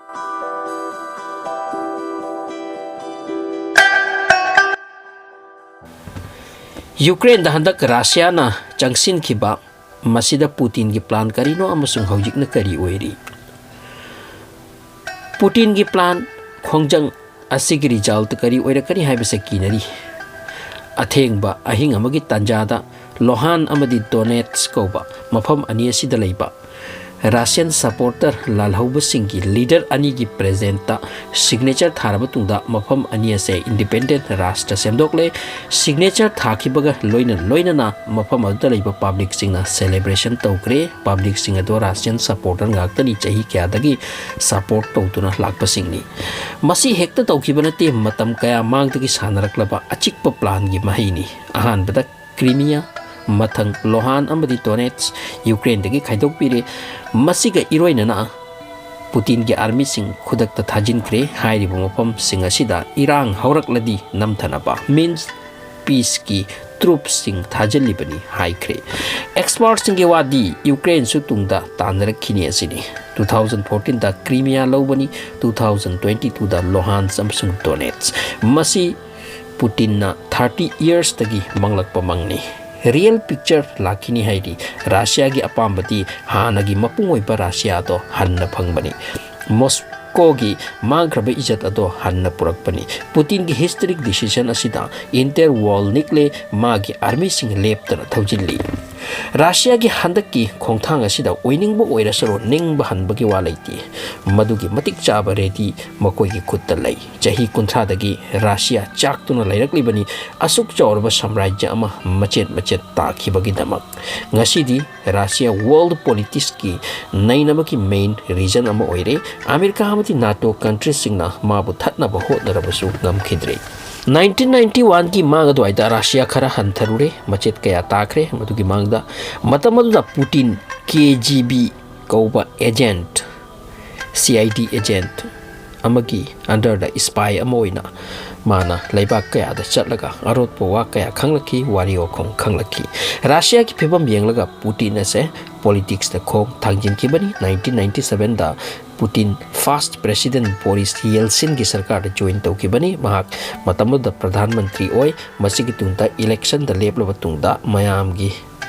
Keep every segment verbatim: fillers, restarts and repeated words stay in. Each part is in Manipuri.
ꯌꯨꯀ꯭ꯔꯦꯟꯗ ꯍꯟꯗꯛ ꯔꯁꯤꯌꯥꯅ ꯆꯪꯁꯤꯟꯈꯤꯕ ꯃꯁꯤꯗ ꯄꯨꯇꯤꯟꯒꯤ ꯄ꯭ꯂꯥꯟ ꯀꯔꯤꯅꯣ ꯑꯃꯁꯨꯡ ꯍꯧꯖꯤꯛꯅ ꯀꯔꯤ ꯑꯣꯏꯔꯤ? ꯄꯨꯇꯤꯟꯒꯤ ꯄ꯭ꯂꯥꯟ ꯈꯣꯡꯖꯪ ꯑꯁꯤꯒꯤ ꯔꯤꯖꯜꯇ ꯀꯔꯤ ꯑꯣꯏꯔꯛꯀꯅꯤ ꯍꯥꯏꯕꯁꯦ ꯀꯤꯅꯔꯤ꯫ ꯑꯊꯦꯡꯕ ꯑꯍꯤꯡ ꯑꯃꯒꯤ ꯇꯥꯟꯖꯥꯗ ꯂꯣꯍꯥꯟ ꯑꯃꯗꯤ ꯗꯣꯅꯦꯠꯁ ꯀꯧꯕ ꯃꯐꯝ ꯑꯅꯤ ꯑꯁꯤꯗ ꯂꯩꯕ ꯔꯁꯤꯌꯟ ꯁꯄꯣꯔꯇꯔ ꯂꯥꯜꯍꯧꯕꯁꯤꯡꯒꯤ ꯂꯤꯗꯔ ꯑꯅꯤꯒꯤ ꯄ꯭ꯔꯦꯖꯦꯟꯇ ꯁꯤꯒꯅꯦꯆꯔ ꯊꯥꯔꯕ ꯇꯨꯡꯗ ꯃꯐꯝ ꯑꯅꯤ ꯑꯁꯦ ꯏꯟꯗꯤꯄꯦꯟꯗꯦꯟ ꯔꯥꯁꯇ꯭ꯔ ꯁꯦꯝꯗꯣꯛꯂꯦ꯫ ꯁꯤꯒꯅꯦꯆꯔ ꯊꯥꯈꯤꯕꯒ ꯂꯣꯏꯅ ꯂꯣꯏꯅꯅ ꯃꯐꯝ ꯑꯗꯨꯗ ꯂꯩꯕ ꯄꯕ꯭ꯂꯤꯛꯁꯤꯡꯅ ꯁꯦꯂꯦꯕ꯭ꯔꯦꯁꯟ ꯇꯧꯈ꯭ꯔꯦ꯫ ꯄꯕ꯭ꯂꯤꯛꯁꯤꯡ ꯑꯗꯣ ꯔꯁꯤꯌꯟ ꯁꯄꯣꯔꯇꯔ ꯉꯥꯛꯇꯅꯤ, ꯆꯍꯤ ꯀꯌꯥꯗꯒꯤ ꯁꯄꯣꯔꯠ ꯇꯧꯗꯨꯅ ꯂꯥꯛꯄꯁꯤꯡꯅꯤ꯫ ꯃꯁꯤ ꯍꯦꯛꯇ ꯇꯧꯈꯤꯕ ꯅꯠꯇꯦ, ꯃꯇꯝ ꯀꯌꯥ ꯃꯥꯡꯗꯒꯤ ꯁꯥꯟꯅꯔꯛꯂꯕ ꯑꯆꯤꯛꯄ ꯄ꯭ꯂꯥꯟꯒꯤ ꯃꯍꯩꯅꯤ꯫ ꯑꯍꯥꯟꯕꯗ ꯀ꯭ꯔꯤꯃꯤꯌꯥ, ꯃꯊꯪ ꯂꯣꯍꯥꯟ ꯑꯃꯗꯤ ꯗꯣꯅꯦꯠꯁ ꯌꯨꯀ꯭ꯔꯦꯟꯗꯒꯤ ꯈꯥꯏꯗꯣꯛꯄꯤꯔꯦ꯫ ꯃꯁꯤꯒ ꯏꯔꯣꯏꯅꯅ ꯄꯨꯇꯤꯟꯒꯤ ꯑꯥꯔꯃꯤꯁꯤꯡ ꯈꯨꯗꯛꯇ ꯊꯥꯖꯤꯟꯈ꯭ꯔꯦ꯫ ꯍꯥꯏꯔꯤꯕ ꯃꯐꯝꯁꯤꯡ ꯑꯁꯤꯗ ꯏꯔꯥꯡ ꯍꯧꯔꯛꯂꯗꯤ ꯅꯝꯊꯅꯕ ꯃꯤꯟꯁ ꯄꯤꯁꯀꯤ ꯇ꯭ꯔꯨꯞꯁꯤꯡ ꯊꯥꯖꯤꯜꯂꯤꯕꯅꯤ ꯍꯥꯏꯈ꯭ꯔꯦ꯫ ꯑꯦꯛꯁꯄꯔꯠꯁꯤꯡꯒꯤ ꯋꯥꯗꯤ ꯌꯨꯀ꯭ꯔꯦꯟꯁꯨ ꯇꯨꯡꯗ ꯇꯥꯟꯅꯔꯛꯈꯤꯅꯤ ꯑꯁꯤꯅꯤ꯫ ꯇꯨ ꯊꯥꯎꯖꯟ ꯐꯣꯔꯇꯤꯟꯗ ꯀ꯭ꯔꯤꯃꯤꯌꯥ ꯂꯧꯕꯅꯤ, ꯇꯨ ꯊꯥꯎꯖꯟ ꯇ꯭ꯋꯦꯟꯇꯤ ꯇꯨꯗ ꯂꯣꯍꯥꯟꯁ ꯑꯃꯁꯨꯡ ꯗꯣꯅꯦꯠꯁ꯫ ꯃꯁꯤ ꯄꯨꯇꯤꯟꯅ ꯊꯥꯔꯇꯤ ꯏꯌꯔꯁꯇꯒꯤ ꯃꯪꯂꯛꯄ ꯃꯪꯅꯤ꯫ ꯔꯤꯌꯦꯜ ꯄꯤꯛꯆꯔ ꯂꯥꯛꯈꯤꯅꯤ ꯍꯥꯏꯔꯤ꯫ ꯔꯁꯤꯌꯥꯒꯤ ꯑꯄꯥꯝꯕꯗꯤ ꯍꯥꯟꯅꯒꯤ ꯃꯄꯨꯡ ꯑꯣꯏꯕ ꯔꯁꯤꯌꯥꯗꯣ ꯍꯟꯅ ꯐꯪꯕꯅꯤ꯫ ꯃꯣꯁꯀꯣꯒꯤ ꯃꯥꯡꯈ꯭ꯔꯕ ꯏꯖꯠ ꯑꯗꯣ ꯍꯟꯅ ꯄꯨꯔꯛꯄꯅꯤ꯫ ꯄꯨꯇꯤꯟꯒꯤ ꯍꯤꯁꯇꯔꯤꯛ ꯗꯤꯁꯤꯖꯟ ꯑꯁꯤꯗ ꯏꯟꯇꯔ ꯋꯥꯔꯜ ꯅꯤꯛꯂꯦ, ꯃꯥꯒꯤ ꯑꯥꯔꯃꯤꯁꯤꯡ ꯂꯦꯞꯇꯅ ꯊꯧꯖꯤꯜꯂꯤ꯫ ꯔꯁꯤꯌꯥꯒꯤ ꯍꯟꯗꯛꯀꯤ ꯈꯣꯡꯊꯥꯡ ꯑꯁꯤꯗ ꯑꯣꯏꯅꯤꯡꯕ ꯑꯣꯏꯔꯁꯅꯨ, ꯅꯤꯡꯕ ꯍꯟꯕꯒꯤ ꯋꯥ ꯂꯩꯇꯦ꯫ ꯃꯗꯨꯒꯤ ꯃꯇꯤꯛ ꯆꯥꯕ ꯔꯦꯗꯤ ꯃꯈꯣꯏꯒꯤ ꯈꯨꯠꯇ ꯂꯩ꯫ ꯆꯍꯤ ꯀꯨꯟꯊ꯭ꯔꯥꯗꯒꯤ ꯔꯁꯤꯌꯥ ꯆꯥꯛꯇꯨꯅ ꯂꯩꯔꯛꯂꯤꯕꯅꯤ꯫ ꯑꯁꯨꯛ ꯆꯥꯎꯔꯕ ꯁꯥꯝꯔꯥꯖ꯭ꯌ ꯑꯃ ꯃꯆꯦꯠ ꯃꯆꯦꯠ ꯇꯥꯈꯤꯕꯒꯤꯗꯃꯛ꯫ ꯉꯁꯤꯗꯤ ꯔꯁꯤꯌꯥ ꯋꯥꯔꯜꯗ ꯄꯣꯂꯤꯇꯤꯛꯁꯀꯤ ꯅꯩꯅꯕꯒꯤ ꯃꯦꯟ ꯔꯤꯖꯟ ꯑꯃ ꯑꯣꯏꯔꯦ꯫ ꯑꯃꯦꯔꯤꯀꯥ ꯑꯃꯗꯤ ꯅꯥꯇꯣ ꯀꯟꯇ꯭ꯔꯤꯁꯤꯡꯅ ꯃꯥꯕꯨ ꯊꯠꯅꯕ ꯍꯣꯠꯅꯔꯕꯁꯨ ꯉꯝꯈꯤꯗ꯭ꯔꯦ꯫ ꯅꯥꯏꯟꯇꯤꯟ ꯅꯥꯏꯟꯇꯤ ꯋꯥꯟꯒꯤ ꯃꯥꯡ ꯑꯗꯨꯋꯥꯏꯗ ꯔꯁꯤꯌꯥ ꯈꯔ ꯍꯟꯊꯔꯨꯔꯦ, ꯃꯆꯦꯠ ꯀꯌꯥ ꯇꯥꯈ꯭ꯔꯦ꯫ ꯃꯗꯨꯒꯤ ꯃꯥꯡꯗ ꯃꯇꯝ ꯑꯗꯨꯗ ꯄꯨꯇꯤꯟ ꯀꯦ ꯖꯤ ꯕꯤ ꯀꯧꯕ agent, C I D agent ꯑꯃꯒꯤ ꯑꯟꯗꯔꯗ ꯏꯁꯄꯥꯏ ꯑꯃ ꯑꯣꯏꯅ ꯃꯥꯅ ꯂꯩꯕꯥꯛ ꯀꯌꯥꯗ ꯆꯠꯂꯒ ꯑꯔꯣꯠꯄ ꯋꯥ ꯀꯌꯥ ꯈꯪꯂꯛꯈꯤ, ꯋꯥꯔꯤ ꯋꯥꯈꯣꯡ ꯈꯪꯂꯛꯈꯤ꯫ ꯔꯁꯤꯌꯥꯒꯤ ꯐꯤꯕꯝ ꯌꯦꯡꯂꯒ ꯄꯨꯇꯤꯟ ꯑꯁꯦ ꯄꯣꯂꯤꯇꯤꯛꯁꯇ ꯈꯣꯡ ꯊꯥꯡꯖꯤꯟꯈꯤꯕꯅꯤ꯫ ꯅꯥꯏꯟꯇꯤꯟ ꯅꯥꯏꯟꯇꯤ ꯁꯚꯦꯟꯗ ꯄꯨꯇꯤꯟ ꯐꯥꯔꯁ ꯄ꯭ꯔꯦꯁꯤꯗꯦꯟ ꯕꯣꯔꯤꯁ ꯌꯦꯜꯁꯤꯟꯒꯤ ꯁꯔꯀꯥꯔꯗ ꯖꯣꯏꯟ ꯇꯧꯈꯤꯕꯅꯤ꯫ ꯃꯍꯥꯛ ꯃꯇꯝ ꯑꯗꯨꯗ ꯄ꯭ꯔꯙꯥꯟ ꯃꯟꯇ꯭ꯔꯤ ꯑꯣꯏ꯫ ꯃꯁꯤꯒꯤ ꯇꯨꯡꯗ ꯏꯂꯦꯛꯁꯟꯗ ꯂꯦꯞꯂꯕ ꯇꯨꯡꯗ ꯃꯌꯥꯝꯒꯤ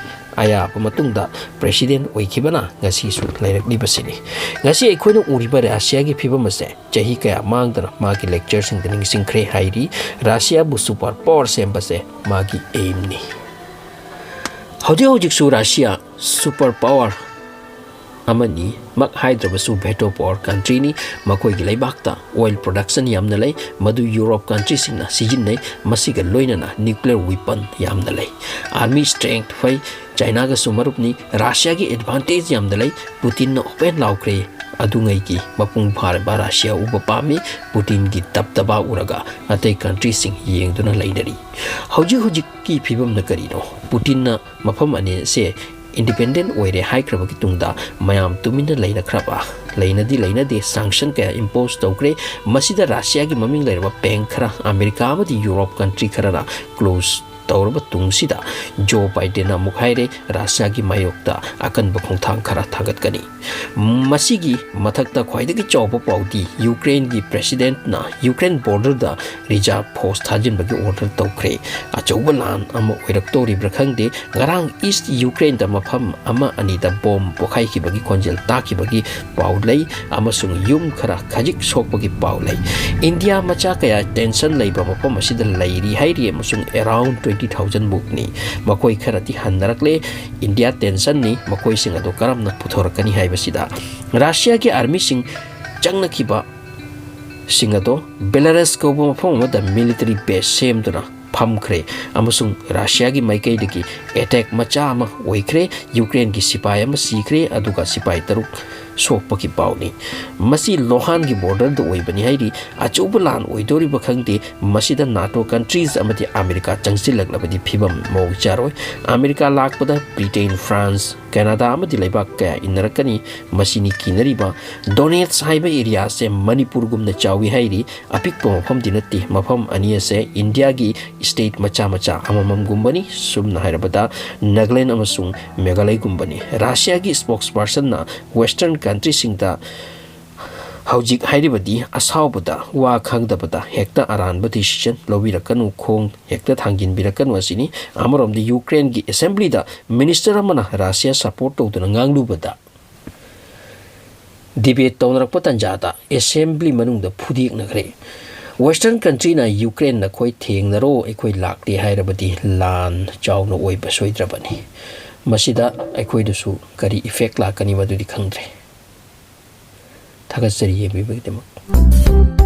ꯑꯌꯥꯕ ꯃꯇꯨꯡꯗ ꯄ꯭ꯔꯦꯁꯤꯗꯦꯟ ꯑꯣꯏꯈꯤꯕꯅ ꯉꯁꯤꯁꯨ ꯂꯩꯔꯛꯂꯤꯕꯁꯤꯅꯤ꯫ ꯉꯁꯤ ꯑꯩꯈꯣꯏꯅ ꯎꯔꯤꯕ ꯔꯁꯤꯌꯥꯒꯤ ꯐꯤꯕꯝ ꯑꯁꯦ ꯆꯍꯤ ꯀꯌꯥ ꯃꯥꯡꯗꯅ ꯃꯥꯒꯤ ꯂꯦꯛꯆꯔꯁꯤꯡꯗ ꯅꯤꯡꯁꯤꯡꯈ꯭ꯔꯦ ꯍꯥꯏꯔꯤ꯫ ꯔꯁꯤꯌꯥꯕꯨ ꯁꯨꯄꯔ ꯄꯥꯋꯔ ꯁꯦꯝꯕꯁꯦ ꯃꯥꯒꯤ ꯑꯦꯝꯅꯤ꯫ ꯍꯧꯖꯤꯛ ꯍꯧꯖꯤꯛꯁꯨ ꯔꯁꯤꯌꯥ ꯁꯨꯄꯔ ꯄꯥꯋꯔ ꯑꯃꯅꯤ ꯃꯛ ꯍꯥꯏꯗ꯭ꯔꯕꯁꯨ ꯚꯦꯇꯣ ꯄꯥꯋꯔ ꯀꯟꯇ꯭ꯔꯤꯅꯤ꯫ ꯃꯈꯣꯏꯒꯤ ꯂꯩꯕꯥꯛꯇ ꯑꯣꯏꯜ ꯄ꯭ꯔꯣꯗꯛꯁꯟ ꯌꯥꯝꯅ ꯂꯩ, ꯃꯗꯨ ꯌꯨꯔꯣꯞ ꯀꯟꯇ꯭ꯔꯤꯁꯤꯡꯅ ꯁꯤꯖꯤꯟꯅꯩ꯫ ꯃꯁꯤꯒ ꯂꯣꯏꯅꯅ ꯅ꯭ꯌꯨꯀ꯭ꯂꯤꯌꯔ ꯋꯤꯄꯟ ꯌꯥꯝꯅ ꯂꯩ꯫ ꯑꯥꯔꯃꯤ ꯁ꯭ꯇ꯭ꯔꯦꯡꯊ ꯐꯩ, ꯆꯥꯏꯅꯥꯒꯁꯨ ꯃꯔꯨꯞꯅꯤ꯫ ꯔꯁꯤꯌꯥꯒꯤ ꯑꯦꯗꯚꯥꯟꯇꯦꯖ ꯌꯥꯝꯅ ꯂꯩ꯫ ꯄꯨꯇꯤꯟꯅ ꯑꯣꯄꯦꯟ ꯂꯥꯎꯈ꯭ꯔꯦ, ꯑꯗꯨꯉꯩꯒꯤ ꯃꯄꯨꯡ ꯐꯥꯔꯕ ꯔꯁꯤꯌꯥ ꯎꯕ ꯄꯥꯝꯃꯤ꯫ ꯄꯨꯇꯤꯟꯒꯤ ꯗꯕꯗꯕꯥ ꯎꯔꯒ ꯑꯇꯩ ꯀꯟꯇ꯭ꯔꯤꯁꯤꯡ ꯌꯦꯡꯗꯨꯅ ꯂꯩꯅꯔꯤ꯫ ꯍꯧꯖꯤꯛ ꯍꯧꯖꯤꯛꯀꯤ ꯐꯤꯕꯝꯅ ꯀꯔꯤꯅꯣ? ꯄꯨꯇꯤꯟꯅ ꯃꯐꯝ ꯑꯅꯤ ꯑꯁꯦ ꯏꯟꯗꯤꯄꯦꯟꯗꯦꯟ ꯑꯣꯏꯔꯦ ꯍꯥꯏꯈ꯭ꯔꯕꯒꯤ ꯇꯨꯡꯗ ꯃꯌꯥꯝ ꯇꯨꯃꯤꯟꯅ ꯂꯩꯅꯈ꯭ꯔꯕ? ꯂꯩꯅꯗꯤ ꯂꯩꯅꯗꯦ, ꯁꯥꯡꯁꯟ ꯀꯌꯥ ꯏꯝꯄꯣꯁ ꯇꯧꯈ꯭ꯔꯦ꯫ ꯃꯁꯤꯗ ꯔꯁꯤꯌꯥꯒꯤ ꯃꯃꯤꯡ ꯂꯩꯔꯕ ꯕꯦꯡꯛ ꯈꯔ, ꯑꯃꯦꯔꯤꯀꯥ ꯑꯃꯗꯤ ꯌꯨꯔꯣꯞ ꯀꯟꯇ꯭ꯔꯤ ꯈꯔꯅ ꯀ꯭ꯂꯣꯖ ꯇꯧꯔꯕ ꯇꯨꯡꯁꯤꯗ ꯖꯣ ꯕꯥꯏꯗꯦꯟꯅ ꯑꯃꯨꯛ ꯍꯥꯏꯔꯦ, ꯔꯁꯤꯌꯥꯒꯤ ꯃꯥꯌꯣꯛꯇ ꯑꯀꯟꯕ ꯈꯣꯡꯊꯥꯡ ꯈꯔ ꯊꯥꯡꯒꯠꯀꯅꯤ꯫ ꯃꯁꯤꯒꯤ ꯃꯊꯛꯇ ꯈ꯭ꯋꯥꯏꯗꯒꯤ ꯆꯥꯎꯕ ꯄꯥꯎꯗꯤ ꯌꯨꯀ꯭ꯔꯦꯟꯒꯤ ꯄ꯭ꯔꯦꯁꯤꯗꯦꯟꯠꯅ ꯌꯨꯀ꯭ꯔꯦꯟ ꯕꯣꯔꯗꯔꯗ ꯔꯤꯖꯥꯔꯚ ꯐꯣꯔꯁ ꯊꯥꯖꯤꯟꯕꯒꯤ ꯑꯣꯔꯗꯔ ꯇꯧꯈ꯭ꯔꯦ꯫ ꯑꯆꯧꯕ ꯂꯥꯟ ꯑꯃ ꯑꯣꯏꯔꯛꯇꯧꯔꯤꯕ꯭ꯔꯥ ꯈꯪꯗꯦ꯫ ꯉꯔꯥꯡ ꯏꯁ ꯌꯨꯀ꯭ꯔꯦꯟꯗ ꯃꯐꯝ ꯑꯃ ꯑꯅꯤꯗ ꯕꯣꯝ ꯄꯣꯈꯥꯏꯈꯤꯕꯒꯤ ꯈꯣꯟꯖꯦꯜ ꯇꯥꯈꯤꯕꯒꯤ ꯄꯥꯎ ꯂꯩ ꯑꯃꯁꯨꯡ ꯌꯨꯝ ꯈꯔ ꯈꯖꯤꯛ ꯁꯣꯛꯄꯒꯤ ꯄꯥꯎ ꯂꯩ꯫ ꯏꯟꯗꯤꯌꯥ ꯃꯆꯥ ꯀꯌꯥ ꯇꯦꯟꯁꯟ ꯂꯩꯕ ꯃꯐꯝ ꯑꯁꯤꯗ ꯂꯩꯔꯤ ꯍꯥꯏꯔꯤ ꯑꯃꯁꯨꯡ around twenty thousand ꯃꯨꯛꯅꯤ꯫ ꯃꯈꯣꯏ ꯈꯔꯗꯤ ꯍꯟꯅꯔꯛꯂꯦ꯫ ꯏꯟꯗꯤꯌꯥ ꯇꯦꯟꯁꯟꯅꯤ, ꯃꯈꯣꯏꯁꯤꯡ ꯑꯗꯨ ꯀꯔꯝꯅ ꯄꯨꯊꯣꯔꯛꯀꯅꯤ ꯍꯥꯏꯕꯁꯤꯗ꯫ ꯔꯁꯤꯌꯥꯒꯤ ꯑꯥꯔꯃꯤꯁꯤꯡ ꯆꯪꯅꯈꯤꯕ ꯁꯤꯡ ꯑꯗꯣ ꯕꯦꯂꯥꯔꯁ ꯀꯧꯕ ꯃꯐꯝ ꯑꯃꯗ ꯃꯤꯂꯤꯇꯔꯤ ꯕꯦꯁ ꯁꯦꯝꯗꯨꯅ ꯐꯝꯈ꯭ꯔꯦ ꯑꯃꯁꯨꯡ ꯔꯁꯤꯌꯥꯒꯤ ꯃꯥꯏꯀꯩꯗꯒꯤ ꯑꯦꯇꯦꯛ ꯃꯆꯥ ꯑꯃ ꯑꯣꯏꯈ꯭ꯔꯦ꯫ ꯌꯨꯀ꯭ꯔꯦꯟꯒꯤ ꯁꯤꯄꯥꯏ ꯑꯃ ꯁꯤꯈ꯭ꯔꯦ, ꯑꯗꯨꯒ ꯁꯤꯄꯥꯏ ꯇꯔꯨꯛ ꯁꯣꯛꯄꯒꯤ ꯄꯥꯎꯅꯤ꯫ ꯃꯁꯤ ꯂꯣꯍꯥꯟꯒꯤ ꯕꯣꯔꯗꯔꯗ ꯑꯣꯏꯕꯅꯤ ꯍꯥꯏꯔꯤ꯫ ꯑꯆꯧꯕ ꯂꯥꯟ ꯑꯣꯏꯗꯣꯔꯤꯕ ꯈꯪꯗꯦ꯫ ꯃꯁꯤꯗ ꯅꯥꯇꯣ ꯀꯟꯇ꯭ꯔꯤꯁ ꯑꯃꯗꯤ ꯑꯃꯦꯔꯤꯀꯥ ꯆꯪꯁꯤꯜꯂꯛꯂꯕꯗꯤ ꯐꯤꯕꯝ ꯃꯑꯣꯡ ꯆꯥꯔꯣꯏ꯫ ꯑꯃꯦꯔꯤꯀꯥ ꯂꯥꯛꯄꯗ ꯕ꯭ꯔꯤꯇꯦꯟ, ꯐ꯭ꯔꯥꯟꯁ, ꯀꯦꯅꯥꯗꯥ ꯑꯃꯗꯤ ꯂꯩꯕꯥꯛ ꯀꯌꯥ ꯏꯟꯅꯔꯛꯀꯅꯤ꯫ ꯃꯁꯤꯅꯤ ꯀꯤꯅꯔꯤꯕ꯫ ꯗꯣꯅꯦꯠꯁ ꯍꯥꯏꯕ ꯑꯦꯔꯤꯌꯥꯁꯦ ꯃꯅꯤꯄꯨꯔꯒꯨꯝꯅ ꯆꯥꯎꯏ ꯍꯥꯏꯔꯤ꯫ ꯑꯄꯤꯛꯄ ꯃꯐꯝꯗꯤ ꯅꯠꯇꯦ꯫ ꯃꯐꯝ ꯑꯅꯤ ꯑꯁꯦ ꯏꯟꯗꯤꯌꯥꯒꯤ ꯁ꯭ꯇꯦꯠ ꯃꯆꯥ ꯃꯆꯥ ꯑꯃꯃꯝꯒꯨꯝꯕꯅꯤ꯫ ꯁꯝꯅ ꯍꯥꯏꯔꯕꯗ ꯅꯥꯒꯥꯂꯦꯟ ꯑꯃꯁꯨꯡ ꯃꯦꯘꯥꯂꯌꯒꯨꯝꯕꯅꯤ꯫ ꯔꯁꯤꯌꯥꯒꯤ ꯁ꯭ꯄꯣꯛꯁ ꯄꯔꯁꯟꯅ ꯋꯦꯁꯇꯔꯟ ꯀꯟꯇ꯭ꯔꯤꯁꯤꯡꯗ ꯍꯧꯖꯤꯛ ꯍꯥꯏꯔꯤꯕꯗꯤ ꯑꯁꯥꯎꯕꯗ, ꯋꯥ ꯈꯪꯗꯕꯗ ꯍꯦꯛꯇ ꯑꯔꯥꯟꯕ ꯗꯤꯁꯤꯖꯟ ꯂꯧꯕꯤꯔꯛꯀꯅꯨ, ꯈꯣꯡ ꯍꯦꯛꯇ ꯊꯥꯡꯖꯤꯟꯕꯤꯔꯛꯀꯅꯨ ꯑꯁꯤꯅꯤ꯫ ꯑꯃꯔꯣꯝꯗ ꯌꯨꯀ꯭ꯔꯦꯟꯒꯤ ꯑꯦꯁꯦꯝꯕ꯭ꯂꯤꯗ ꯃꯤꯅꯤꯁꯇꯔ ꯑꯃꯅ ꯔꯁꯤꯌꯥ ꯁꯄꯣꯔꯠ ꯇꯧꯗꯨꯅ ꯉꯥꯡꯂꯨꯕꯗ ꯗꯤꯕꯦꯠ ꯇꯧꯅꯔꯛꯄ ꯇꯥꯟꯖꯥꯗ ꯑꯦꯁꯦꯝꯕ꯭ꯂꯤ ꯃꯅꯨꯡꯗ ꯐꯨꯗꯦꯛꯅꯈ꯭ꯔꯦ꯫ ꯋꯦꯁꯇꯔꯟ ꯀꯟꯇ꯭ꯔꯤꯅ ꯌꯨꯀ꯭ꯔꯦꯟ ꯅꯈꯣꯏ ꯊꯦꯡꯅꯔꯣ, ꯑꯩꯈꯣꯏ ꯂꯥꯛꯇꯦ ꯍꯥꯏꯔꯕꯗꯤ ꯂꯥꯟ ꯆꯥꯎꯅ ꯑꯣꯏꯕ ꯁꯣꯏꯗ꯭ꯔꯕꯅꯤ꯫ ꯃꯁꯤꯗ ꯑꯩꯈꯣꯏꯗꯁꯨ ꯀꯔꯤ ꯏꯐꯦꯛ ꯂꯥꯛꯀꯅꯤ ꯃꯗꯨꯗꯤ ꯈꯪꯗ꯭ꯔꯦ꯫ ꯊꯥꯒꯠꯆꯔꯤ ꯌꯦꯡꯕꯤꯕꯒꯤꯗꯃꯛ꯫